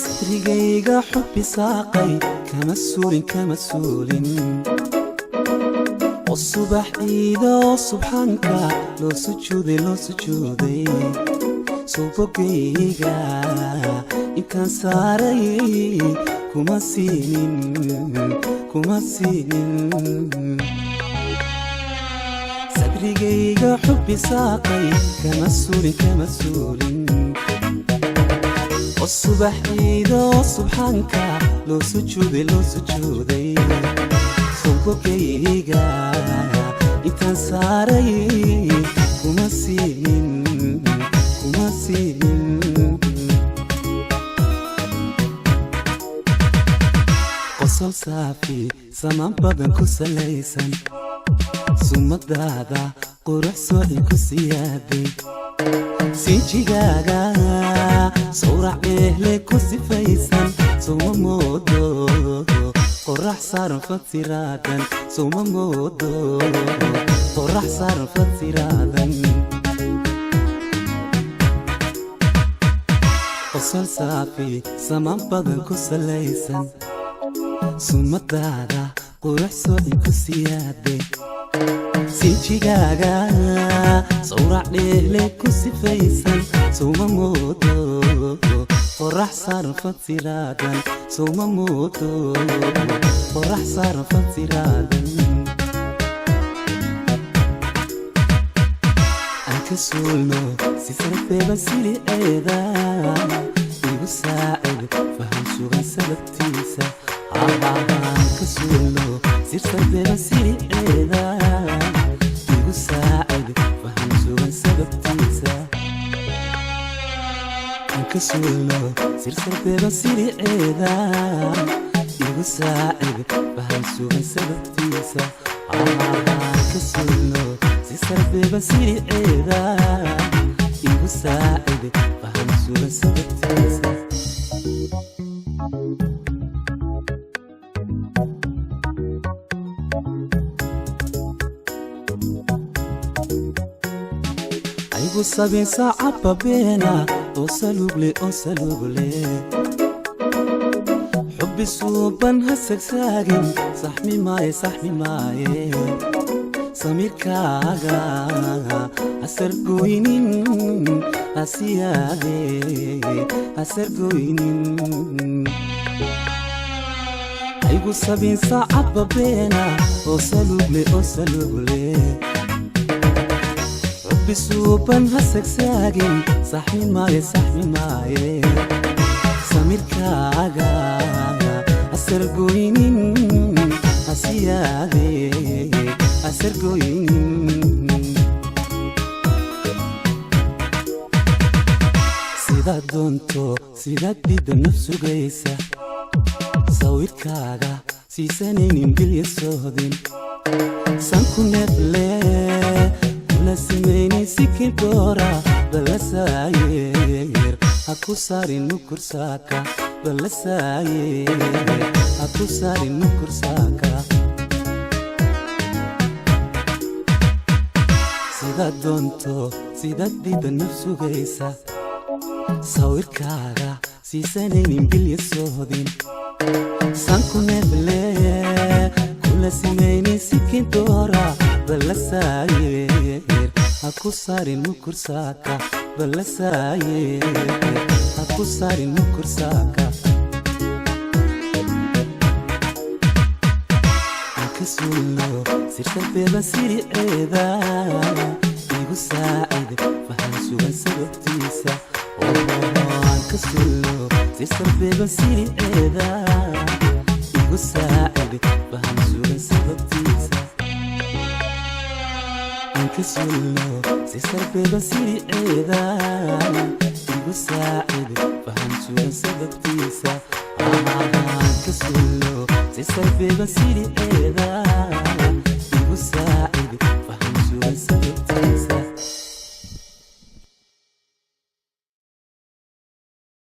Sadrigayga xubbi saaqay kama suulin, kama suulin. Oo subax ciida oo subxaanka loo sujuuday, loo sujuuday. Suubogayga intaan saaray kuma siinin, kuma siinin. Sadrigayga xubbi saaqay kama suulin, kama suulin. Oo subax ciida oo subxaanka loo sujuuday, loo sujuuday. Suubogayga intaan saaray kuma siinin, kuma siinin. Qosol saafi samaan badan ku salaysan, sumadaada qurux sooci ku siyaaday, sinjigaaga sawrac ehle ku sifaysan. Suma moodo qorax saaran fatiraadan, suma moodo qorax saaran fatiraadan. Qosol saafi samaan badan ku salaysan, sumadaada qurux sooci ku siyaaday, sinjigaaga sawrac dheehle ku sifaysan. Suma moodo qorax saaran fatiraadan, suma moodo qorax saaran fatiraadan. Aan ka suulno si sarbeeba siliceeda, igu saacid faham sugan sababtiisa. Aan ka suulno sir sarbeeba siliceeda, igu saacid faham sugan sababtiisa. Aan ka suulno sir sarbeeba siliceeda, igu saacid faham sugan sababtiisa. Aan ka suulno si sarbeeba siliceeda, igu saacid faham sugan sababtiisa. Aygu sabin saacabba beena oo saluugle, oo saluugle. Xubbi suuban ha sagsaagin, saxmi maaye, saxmi maaye. Samirkaaga ha sargoynin, ha siyaade, ha sargoynin. Aygu sabin saacabba beena oo saluugle, oo saluugle. Xubbi suuban ha sagsaagin, saxmi maaye, saxmi maaye. Samirkaaga ha sargoynin, ha siyaade, ha sargoynin. Sidaad doonto, sidaad diidda naf sugaysa, sawirkaaga siisanaynin bilya sohdin. Sanku neefle kula simaynay sikindoora balasaayeer, ha ku saarin nukursaaka balasaayeer, ha ku saarin nukursaaka. Sidaad doonto, sidaad diidda naf sugaysa, sawirkaaga siisanaynin bilya sohdin. Sanku neefle kula simaynay sikindoora balasaayeer, ha ku saarin nukursaaka balasaayeer, ha ku saarin nukursaaka. Aan ka suulno sirtarbeeba siriceeda, igu saacid faham sugan sababtiisa. Aan ka suulno sirtarbeeba siriceeda, igu saacid faham sugan sababtiisa. Aan ka suulno sisarbeeba siriceeda, igu saacid faham sugan sababtiisa. Aan ka suulno sisarbeeba siriceeda.